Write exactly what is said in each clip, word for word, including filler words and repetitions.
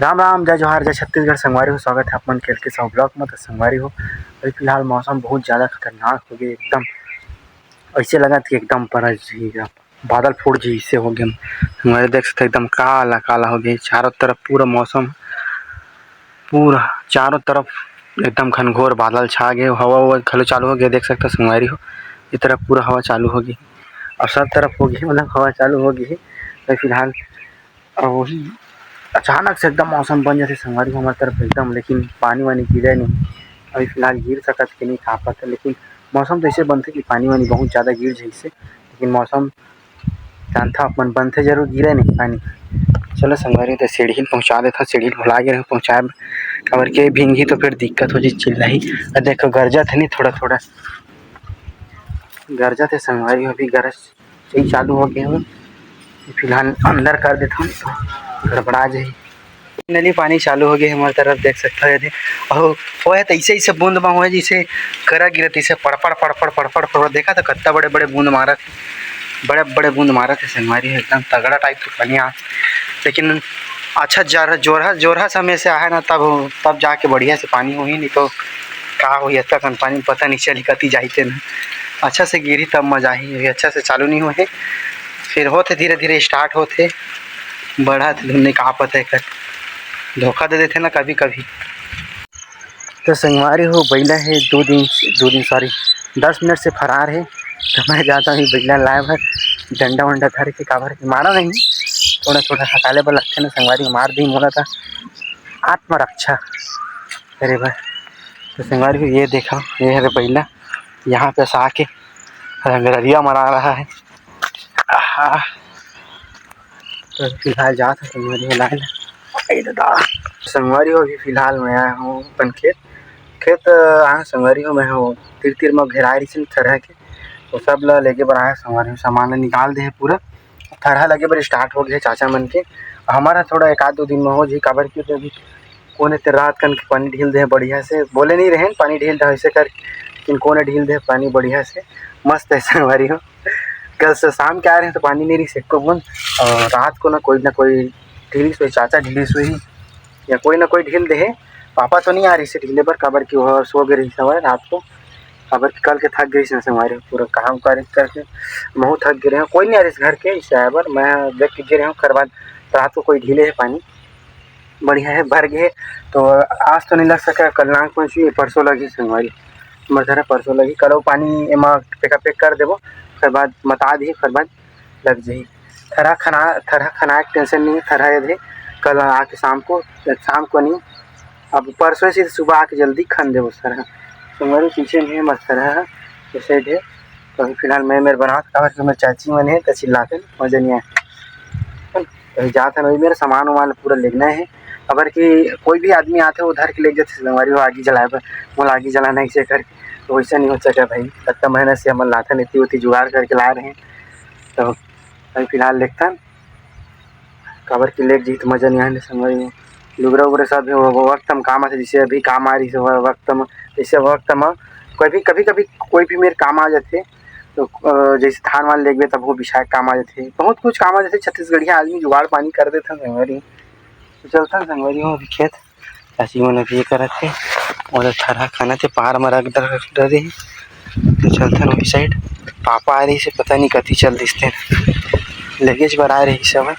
राम राम, जय जोहार, जय छत्तीसगढ़। संगवारी हो, स्वागत है आप मन के एल के साहू ब्लॉग में। तो संगवारी हो, अभी फिलहाल मौसम बहुत ज़्यादा खतरनाक हो गया, एकदम ऐसे लगत कि एकदम बरस जी, बादल फूट जी, इससे हो गया। संगवारी देख सकते हो, एकदम काला काला हो गया चारों तरफ, पूरा मौसम, पूरा चारों तरफ एकदम घनघोर बादल छा गए। हवा उवा घलो चालू हो गया, देख सकते हो संगवारी हो, ये तरफ पूरा हवा चालू हो गई और सब तरफ हो गई, मतलब हवा चालू हो गई है। तो फिलहाल और वही अचानक से एकदम मौसम बन जाथे संगवारी हो हमर तरफ एकदम, लेकिन पानी वानी गिरे नहीं। अभी फिलहाल गिर सकत कि नहीं, का पता, लेकिन मौसम तो ऐसे बनथे कि पानी वानी बहुत ज़्यादा गिर जाइसे, लेकिन मौसम जानथा अपन बनथे जरूर, गिरे नहीं पानी। चलो संगवारी, तो सीढ़ी ल पहुँचा देथा, सीढ़ी ल भुला गे रहे पहुँचाए बर, काबर के भींगही तो फिर दिक्कत हो जी, चिल्लाही। अ देखो गरजत है नहीं थोड़ा थोड़ा, गरजत है संगवारी हो, अभी गरज से ही चालू हो गया हो। फिलहाल अंदर कर देता हूँ, तो गड़बड़ा जाए। नली पानी चालू हो गया हमारे तरफ, देख सकता है यदि। और वो है तो ऐसे ऐसे बूंद में हुआ है, जैसे करा गिरत, जैसे पड़पड़ पड़पड़ पड़पड़ पड़पड़। देखा तो कितना बड़े बड़े बूंद मारत, बड़े बड़े बूंद मारत है संगवारी, एकदम तगड़ा टाइप के पानी आ। लेकिन अच्छा जर जोरहा जोरहा समय से आए ना, तब तब जाके बढ़िया से पानी होही, नहीं तो का होही, इतना कन पानी पता नहीं चली कती जाही तेन। अच्छा से गिरही तब मजा आही, अभी अच्छा से चालू नहीं होहे, फिर होथे धीरे धीरे स्टार्ट होथे, बढ़त धुन नहीं का पता है कर धोखा दे देथे ना कभी कभी। तो संगवारी हो, बइला है दो दिन, दो दिन सॉरी, दस मिनट से फरार है। तो मैं जाता हूँ बइला लाए बर, डंडा वंडा धर के, काबर के मारा नहीं, थोड़ा थोड़ा हकाले बर लगथे ना संगवारी, मार दी मोला था आत्मरक्षा करे बर। तो संगवारी हो, ये देखा, ये है बइला, यहाँ पे ऐसा आके रंगरलिया मना रहा है। आहा। तो फिलहाल जात हे संगवारी हो लाए ला। ए दादा। संगवारी हो, अभी फिलहाल मैं आया हूँ अपन खेत। खेत, अ, आया संगवारी हो, मैं हूँ तीर तीर में घेराए रहिस थरहा के। तो सब ला लेके बर आया संगवारी हो, सामान ला निकाल दे हे पूरा। थरहा लगे बर स्टार्ट हो गया चाचा मन के। हमारा थोड़ा एक आध दो दिन में हो जी, काबर क्यों तो अभी कोने ते रात कन के पानी ढील दे हे बढ़िया से। बोले नहीं रहे पानी ढील दे ऐसे कर, लेकिन कोने ढील दे पानी बढ़िया से। मस्त है संगवारी हो। कल से शाम के आ रहे हैं तो पानी नहीं रही एको बूंद। और रात को ना कोई ना कोई ढीलिस हुई, चाचा ढीलिस हुई या कोई ना कोई ढील दे हे। पापा तो नहीं आ रही से ढीले बर, काबर कि वो सो गए रही सवार रात को, काबर कि कल के थक गई से संगवारी हो, पूरा काम कर करके महू थक गए रहे। कोई नहीं आ रही घर के इसे आए बर, मैं देख के गिरे हूँ। ओकर बाद रात को कोई ढीले है पानी बढ़िया है, भर गए। तो आज तो नहीं लग सका, कल नाग पंचमी, परसों लगी संगवारी। मरधरा परसों लगी, कल वो पानी एमा पेका पेक कर देबो, फिर बाद मता दी, फिर बाद लग जाही। थरहा खना, थरहा खना के टेंशन नहीं है, थरहा ये दे कल आके शाम को, शाम को नहीं, अब परसों से सुबह आके जल्दी खन देबो थरहा। संगवारी पीछे में मत थरहा है, जैसे दे। तो अभी फिलहाल मैं मेरे बनावत काबर कि मेरे चाची मन है तो चिल्लाते हैं, मजा नहीं आए। कहीं जात हन, वही मेरा सामान वामान पूरा लेगना है। अगर कि कोई भी आदमी आथे, वो धर के ले जाथे संगवारी हो आगी जलाए बर, मोला आगी जलाना है इसे करके। तो वैसे नहीं हो सका भाई, इतना मेहनत से हमन लाथन, इतनी उतनी जुगाड़ करके ला रहे हैं। तो अभी फिलहाल देखथन, काबर कि लेग जाही तो मजा नहीं आने संगवारी हो। लुगरा उगरा सब है, वो वक्त हम काम आथे, जैसे अभी काम आ रही है, वो वक्त हम, जैसे वक्त हम कोई भी, कभी कभी कोई भी मेरे काम आ जाते, तो अ, जैसे धान वान लेगबे तब वो बिछाए काम आ जाथे, बहुत कुछ काम आ जाथे। छत्तीसगढ़िया आदमी जुगाड़ पानी कर देथे संगवारी। तो चलथन संगवारी हो अभी खेत, चाची मन अभी ये करत हे, ओला थरहा खाना थे पार म रख डर-, डरे हे। तो चलथन वही साइड, पापा आ रही से पता नहीं कति चल दिसते, लगेज बर आ रही सब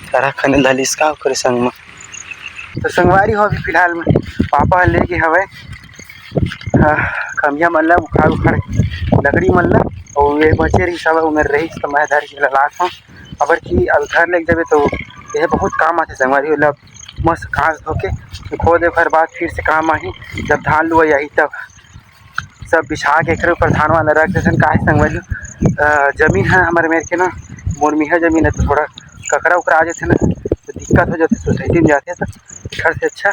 थरहा खाने धलिस का ओकरे संग म। तो संगवारी हो अभी फिलहाल में पापा ले गे हवय, अ, खमिया मन ला उखाड़ उखाड़ लकड़ी मन ला, और ये बचे रही सब उमेर रही तो मैं धर के ललात हूँ। अबर कि अब घर लेके जाबे तो ये बहुत काम आथे संगवारी हो, लब मस्त घास धो के खो दे, ओकर बाद फिर से काम आही जब धान लुआ आही तब। सब बिछा के एकरे ऊपर धान वान रख देथन। काहे संगवारी हो, अ, जमीन है हमारे मेर के ना, मुरमिहा जमीन है तो थोड़ा ककरा उकरा आ जाथे ना, तो दिक्कत हो जाथे। सोसाइटी में जाथे तो घर से अच्छा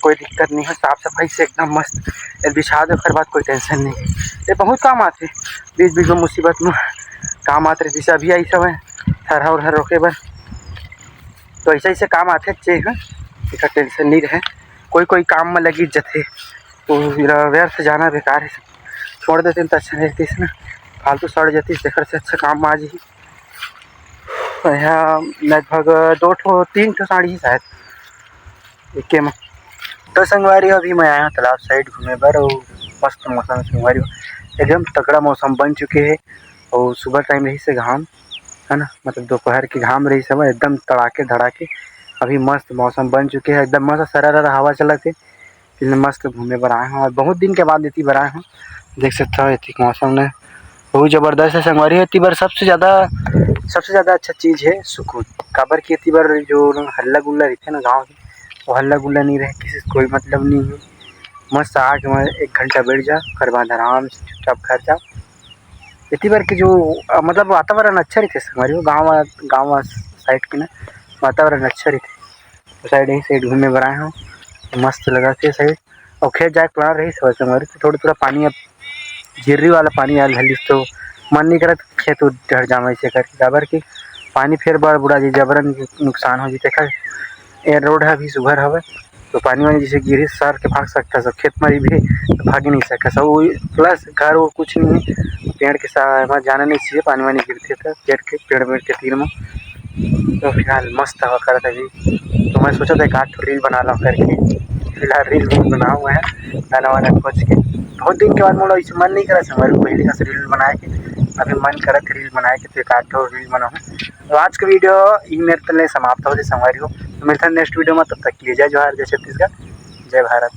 कोई दिक्कत नहीं है, साफ सफाई से एकदम मस्त। ये बिछा दे, ओकर बाद कोई टेंशन नहीं है। ये बहुत काम आथे, बीच बीच में मुसीबत में काम आत रहे। जैसे अभी आई समय थरहा उरहा रोके बर, तो ऐसे ऐसे काम आथे अच्छे हैं, एकर टेंशन नहीं रहे। कोई कोई काम में लगी जथे, तो मेरा व्यर्थ जाना बेकार है, छोड़ देते तो अच्छा रहती ना, फालतू सड़ जाती, तेकर से अच्छा काम में आ जाही। यहाँ लगभग दो ठो तीन ठो साड़ी ही शायद, एके में। तो संगवारी हो, अभी मैं आया हूँ तालाब side घूमे बर, अउ मस्त मौसम हे संगवारी हो, एकदम तगड़ा मौसम बन चुके हे। अउ सुबह time रहिस हे घाम, है ना, मतलब दोपहर के घाम रहिस हे, एकदम तड़ाके धड़ाके। अभी मस्त मौसम बन चुके हे, एकदम मस्त सरारा हवा चलत हे। इसलिए मस्त घूमे बर आए हूँ, अउ बहुत दिन के बाद एती बर आए हूँ। देख सकत हो एती के मौसम ने बहुत जबरदस्त हे संगवारी हो। एती बर सबसे ज़्यादा, सबसे ज़्यादा अच्छा चीज़ हे सुकून, काबर कि एती बर जो हल्ला गुल्ला रहिथे ना गाँव के, वो हल्ला गुल्ला नहीं रहे, किसी से कोई मतलब नहीं हे। मस्त आके वहाँ एक घंटा बैठ जा, ओकर बाद आराम से चुपचाप घर जा। एती बर के जो, अ, मतलब वातावरण अच्छा रहिथे संगवारी हो, गाँव वा-, गाँव वा side के ना वातावरण अच्छा रहिथे। तो side, यही side घूमे बर आए हूँ, मस्त लगत हे side। अउ खेत जाए के plan रहिस हवय संगवारी, तो थोड़ा थोड़ा पानी, अब झिर्री वाला पानी आयल हलिस, तो मन नहीं करत खेत उत डहर जावय से करके, काबर कि पानी फेर बड़ बुड़ा जी, जबरन नुकसान हो जी। तेखर ए road ह अभी सुघर हवय, तो पानी वानी जैसे गिरही, सर के भाग सकत हस, खेत म रहिबे तो भागे नहीं सकत हस। अउ plus घर वो कुछ नहीं हे, पेड़ के सा-, एमा जाना नहीं चाहिए, पानी वानी गिरथे तो पेड़ के, पेड़ वेड़ के तीर म। तो फिलहाल मस्त हवा करत हे अभी, तो मैं सोचत हंव एक आध ठो reel बना लव करके। फिलहाल reel नहीं बनाऊँ मैं, गाना वाना खोज के। बहुत दिन के बाद मोला इसे मन नहीं करत संगवारी हो पहले कस reel बनाए के, अभी मन करत हे reel बनाए के, तो एक आध ठो reel बनाऊँ। तो आज के video इही मेर तले समाप्त होथे संगवारी हो। तो मिलथन next video में, तब तक के लिए जय जोहार, जय छत्तीसगढ़, जय भारत।